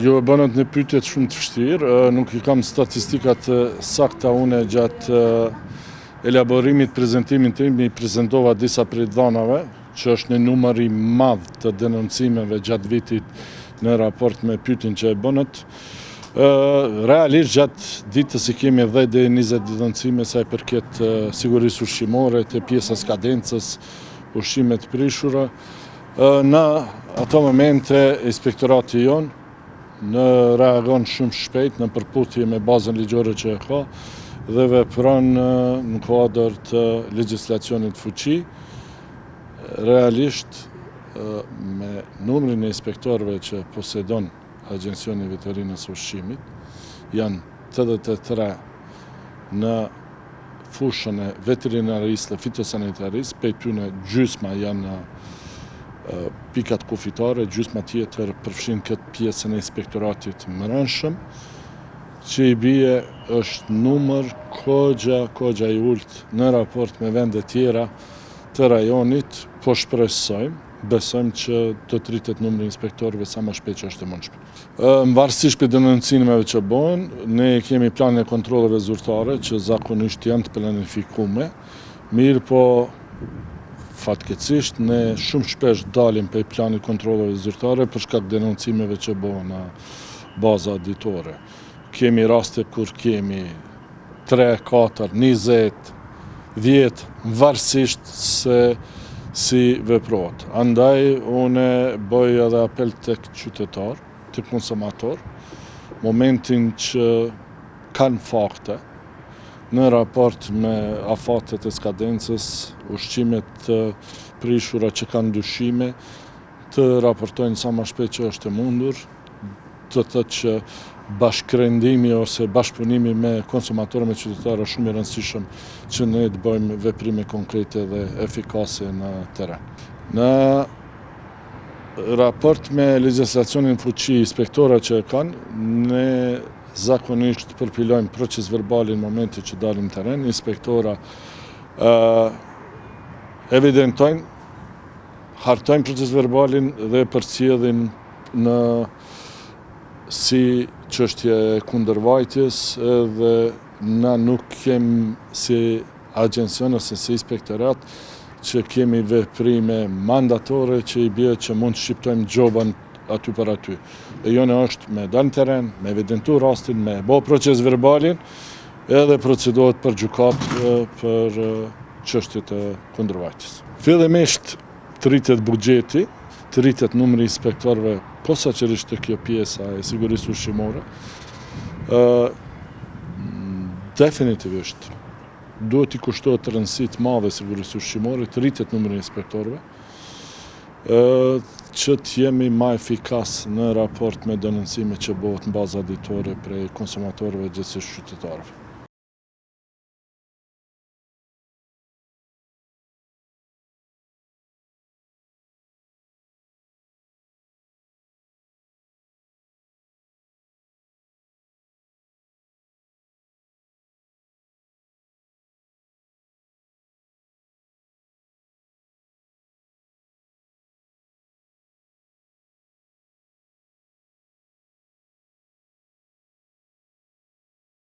Ju e bënët një pyetje shumë të vështirë, nuk i kam statistikat të sakta une gjatë elaborimit prezentimin tim, i prezentova disa prej dhanave, që është një numër i madh të denoncimeve gjatë vitit në raport me pyetjen që e bënët. Realisht gjatë ditës i kemi 10 deri 20 denoncime sa i përket sigurisë ushqimore, te pjesa skadencës, ushqime të prishura. Në ato momente, inspektorati jonë në reagon shumë shpejt në përputhje me bazën ligjore që e ka dhe vepron në kuadër të legjislacionit fuqi. Realisht, me numrin e inspektorëve që posedon Agjencioni i Veterinës së Ushqimit, janë 83 në fushën e veterinarisë dhe fitosanitarisë, prej tyne gjysma janë në pikat kufitare, gjysma tjetër përfshin këtë pjesën e inspektoratit mbrendshëm, që i bie është numër kogja, kogja i ulët në raport me vende tjera të rajonit, po shpresojmë, besojmë që do të rritet numri i inspektorëve sa më shpejt që është e mundshme. Varësisht prej denoncimeve që bëhen, ne kemi planin e kontrolleve zyrtare që zakonisht janë të planifikume, mirëpo fatkeqësisht ne shumë shpesh dalim prej planit kontrolleve zyrtare për shkak denoncimeve që bëhen në baza ditore. Kemi raste kur kemi 3, 4, 20, 10, varësisht se si veprohet. Andaj, une bëj edhe apel tek qytetar, te konsumator, momentin që kanë fakte në raport me afatet e skadencës, ushqimet të prishura që kanë dyshime, të raportojnë sa më shpejt që është e mundur, do të thotë që bashkërendimi ose bashkëpunimi me konsumatorë, me qytetarë është shumë i rëndësishëm që ne të bëjmë veprime konkrete dhe efikase në terren. Në raport me legjislacionin fuqi, inspektora që e kanë, ne zakonisht përpilojmë proces verbalin në momentin që dalim në terren, inspektora evidentojnë, hartojnë proces verbalin dhe përcjellin në si çështje e kundërvajtjes edhe na nuk kem si agjencion ose si inspektorat që kemi veprime mandatore që i bie që mund të shqiptojmë gjobën aty për aty. E jona është me dalë në terren, me evidentu rastin, me bo proces verbalin, edhe procedohet për gjykatë për çështjet e kundërvajtjes. Fillimisht të rritet buxheti, të rritet numri i inspektorëve posaçërisht te kjo pjesa e sigurisë ushqimore. Ë definitivisht duhet t'i kushtohet rëndësi të madhe sigurisë ushqimore, të rritet numri i inspektorëve, ë që të jemi ma efikas në raport me denoncimet që bëhet në baza ditore prej konsumatorëve, gjithsesi qytetarëve.